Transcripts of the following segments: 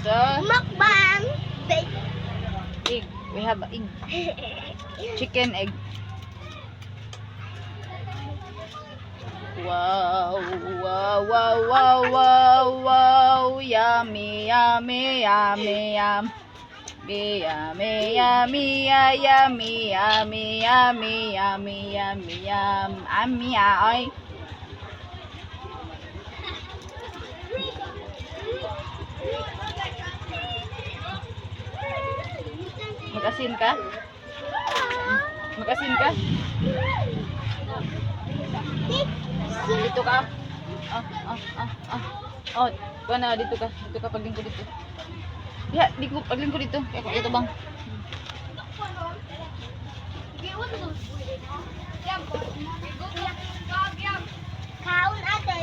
So, Mukbang. Egg. We have egg. Chicken egg. Wow, yummy, yummy, yummy, yum. Be yummy, yummy, yummy, yummy, yummy, yummy, yummy, yum. Yummy, ay. Mag-asin ka? Mag-asin ka? Dito ka. Ah, ah, ah, ah. Oh, kuha na, dito ka. Dito ka, paglingko dito. Ya, di ko, paglingko dito. Kaya ko, ito bang? Kaon ate.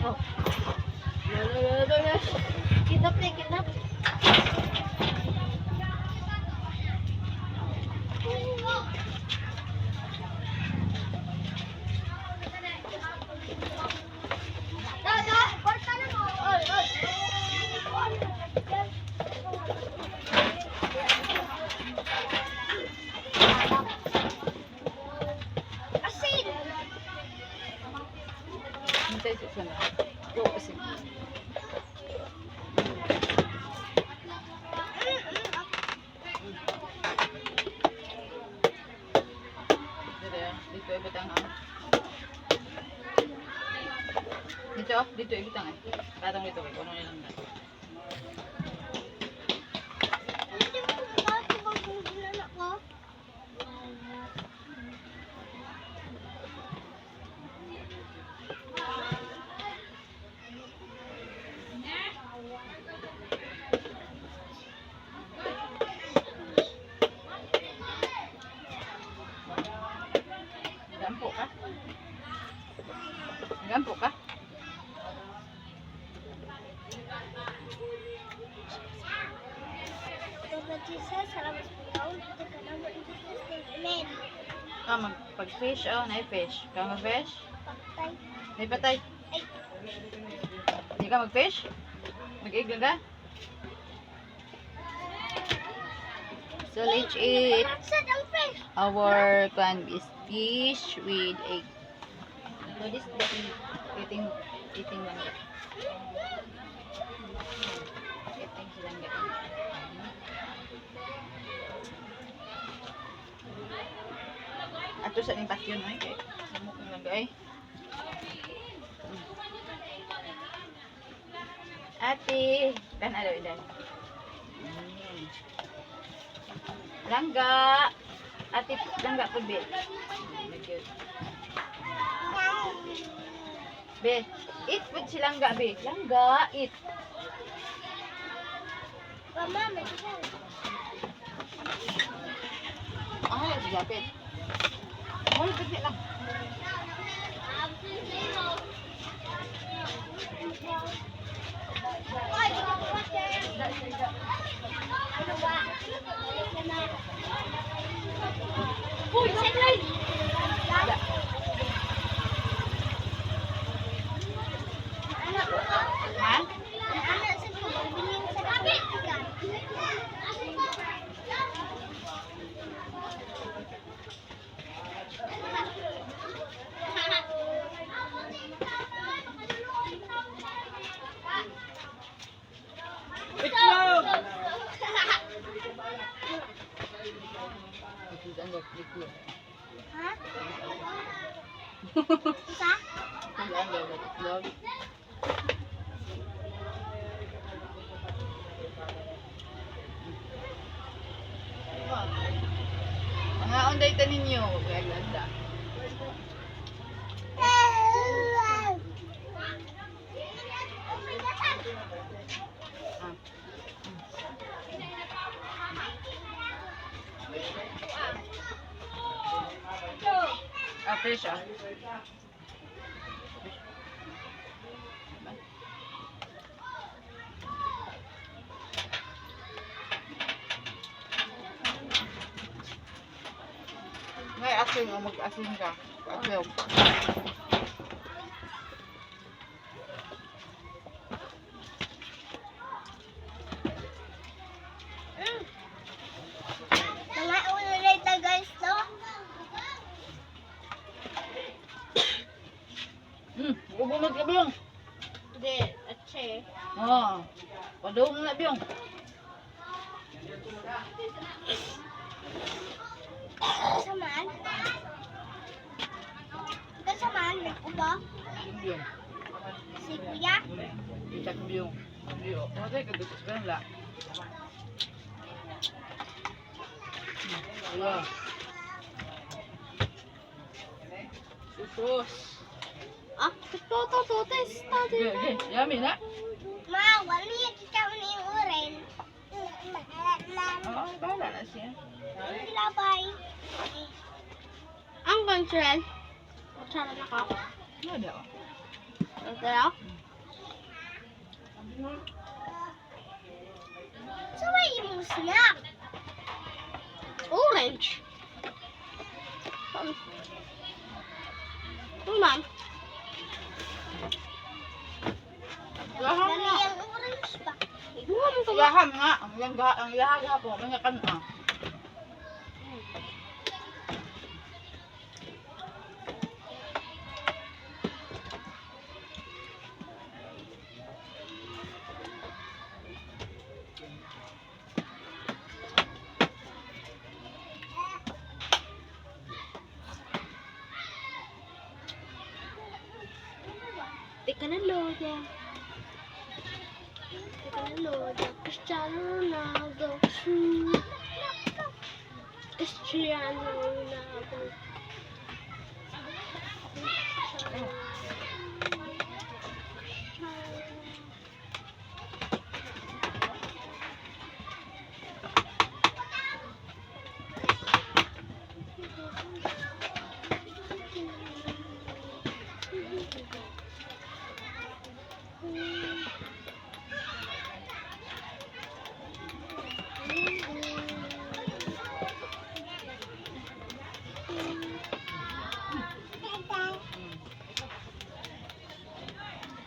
Oh. Kinap na, kinap. Asin! Hintay sa sana. Go, asin. Dito, dito ibutang ah. Dito, oh, dito ibutang eh. Patong dito kay kuno nilang na. Hindi mo kumakain ko. Gampo ka? Gampo ka? Lord Jesus, salamat sa pagkaon. Ito ka na mo in Jesus' name. Amen. Ah, mag pag-fish oh, na fish. Ka mag-fish? Patay. May patay. Ay, Hindi ka mag-fish? Mag-egg lang ka? So let's eat. Sad ang fish. Our plan is fish with egg. So this is the eating eating langga. Eating si langga. Ato sa ning patyon ay kay samok ng langga ay. Ate, kan alo ilan. Langga. Ate, langga po, be. Cute. Be, eat po si langga, be. Langga, eat. Mama, may kasal. Ah, si Japet. Mula, pagdi lang. Ay, ano ba? Uy, saan Da. Anak ko. Ha? Anak sa ko, bilhin sa kapit. Itlog! Itlog ang itlog. Ha? Isa? Itlog ang itlog. Mga unday ta ninyo, kaya ganda. Ah. Ah, fish ah. Asin o mag-asin ka. Asin. Mga ulo na guys, no? Ubo mag ka, Biyong. Hindi, atse. Oo. Padung na, Biyong. Kasamaan? Kasamaan, may uba? Biyong. Si Kuya? Itak, Biyong. Biyong. O, tayo, kagutos ka na. Wala. Susus. Ah, toto, totes, Okay, okay. Yummy na. Ma, wala yung kita mo yung uren. Oo, bahala na siya. Labay. Ang control. Kutsara na ka. Ano daw? Kutsara? So, may yung snack. Orange. Ma'am. Laham nga. Ang orange pa. Laham nga. Ang langga, ang lahaga po. Mga kan ah. Teka na, Lola. Teka na, Lola. Cristiano Ronaldo. Cristiano Ronaldo.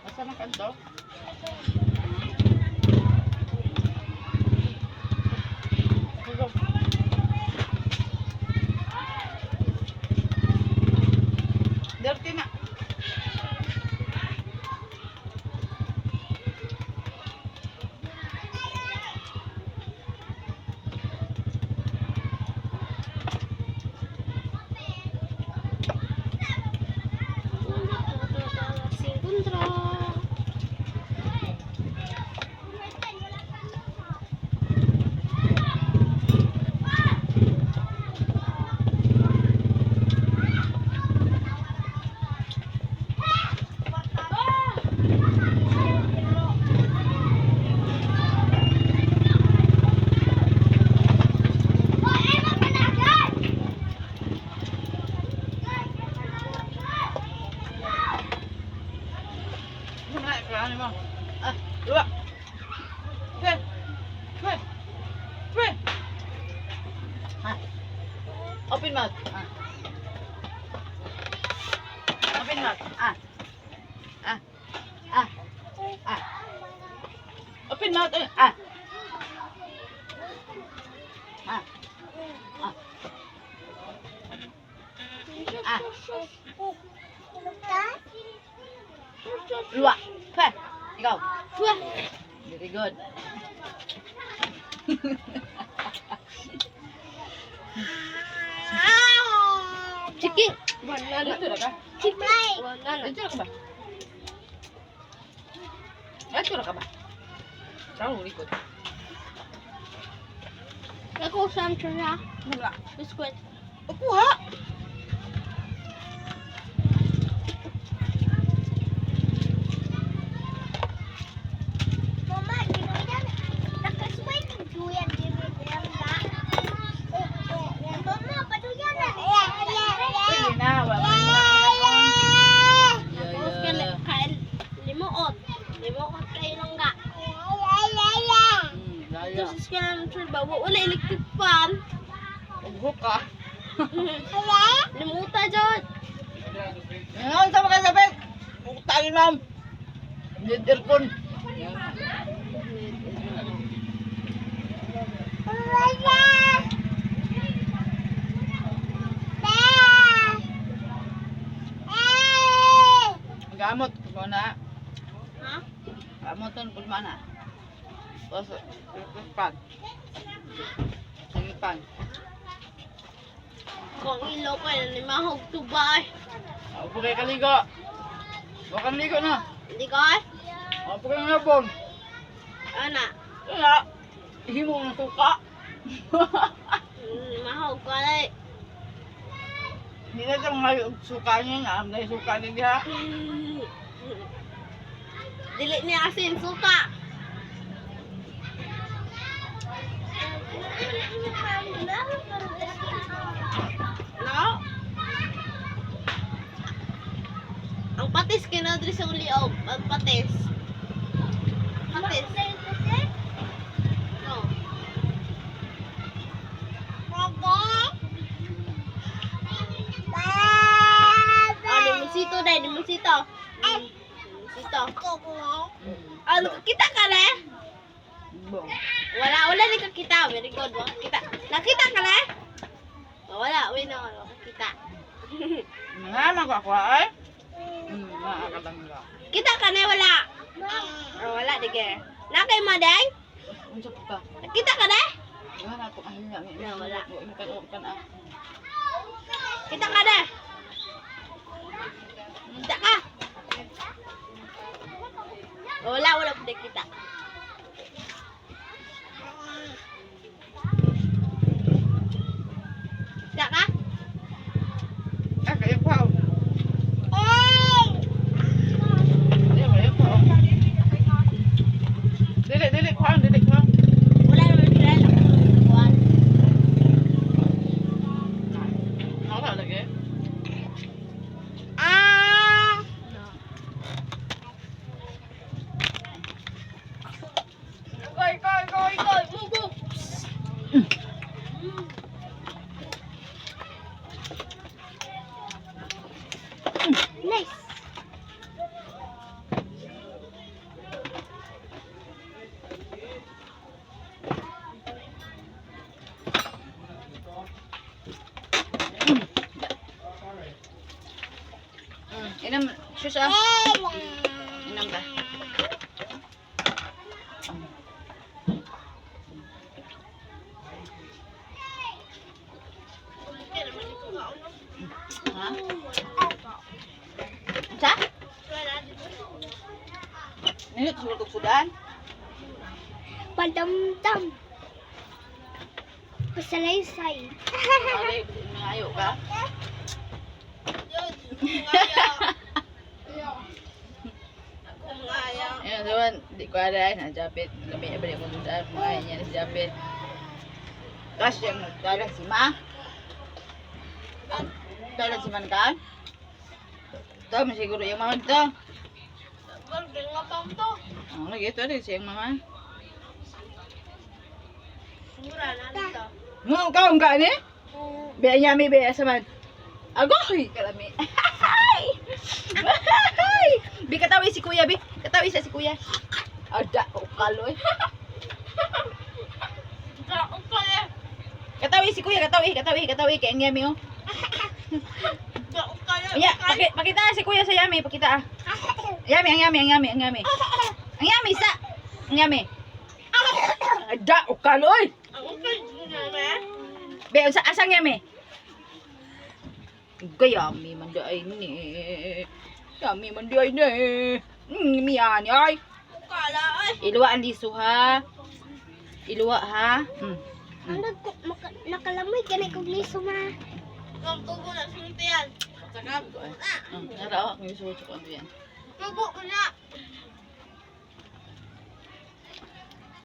Basta man kanto. Busog. Dirty na. Kontra. Ano na, ano mo? Ah, dua. Three. Three. Three. Ah. Open mouth. Ah. Open mouth. Ah. Ah. Ah. Ah. Open mouth. Eh. Ah. Ah. Ah. Ah. Dua. Three. Ikaw. Very good. Chicken. Banana. Dito na ka? Chicken. Banana. Dito na ka ba? Dito na ka ba? Saan mo likod? Ako sa tsura. Wala. Biscuit. Kuha! Mama, ginuyan. Nakasway ng duyan ginuyan ba? Mama, paduyan na. Sige na, wala na. Tapos kain limuot. Limuot kayo lang ga. Laya. Tapos kaya ng tsura, wala electric fan. Ugho ka. Limuta jud. Ngayon sa mga sabit. Bukta yun, ma'am. Need aircon. Gamot ko na. Ha? Gamot ton ko na. Tapos, pan. Sige pan. Kung ilo ko na mahog tubay. Ako kay kaligo. Huwag kang ligo na. Hindi ko ay. Ako kay ngabon. Ana. Wala. Himo ng suka. Mahog ko ay. Hindi na itong mga suka niya na. May suka niya diha. Dili niya asin suka. No? Ang patis kinadri sa uliog. Ang patis. Patis. No. Ah, limoncito dai, limoncito. Limoncito. Ah, nakakita ka na? Bong. Wala, wala ni kakita. Very good. Wala kita. Nakita ka na? Oh, wala, wala na wala kakita. Nga ko ako ay. Nakakatangga. Kita ka na wala? Oh, wala dige. Nakay madeng? Unsa pa ka? Nakita ka na? Wala ko ay nga. Wala. Wala ka ah. Kita ka na? Kita ka? Oh, wala, wala po kita. Kita ka? Ah, kayo pa. Dili, kayo pa. Dili, dili pa, dili pa. Wala naman sila. Kuan. Wala lagi. Ah! Go, go, go, go, move, move. Nice. Inam, shush ah. Inam ka. Ha? Unsa? Nindot sa kog sudan. Padamdam. Pasalaysay. Aray, nangayo ka. Ayun, naman, di ko aray, na Japet. Lami, abali ko sudan. Mga niya si Japet. Tapos yung nagdalag si Ma. Dalag si Man ka? Ito, masiguro yung mama dito. Oh, lagi ito rin siyang mama. Mo ka ka ni? Be nyami be asa man. Agoy kalami. Ay! Ay! Bi katawi si kuya bi. Katawi sa si kuya. Ada ko kaloy. Katawi si kuya, katawi, katawi, katawi kay ang yami oh. Ya, pakita si kuya sa yami, pakita ah. Yami, ang yami, ang yami, ang yami. Ang yami sa. Ang yami. Ada o kaloy. Be, unsa asang yami? Gayami man di ay ni. Yami man di ay ni. Miyan ay. Iluwa ang liso ha. Iluwa ha. Ang nakalamay ka na kong liso ma. Naraw akong liso sa ano yan.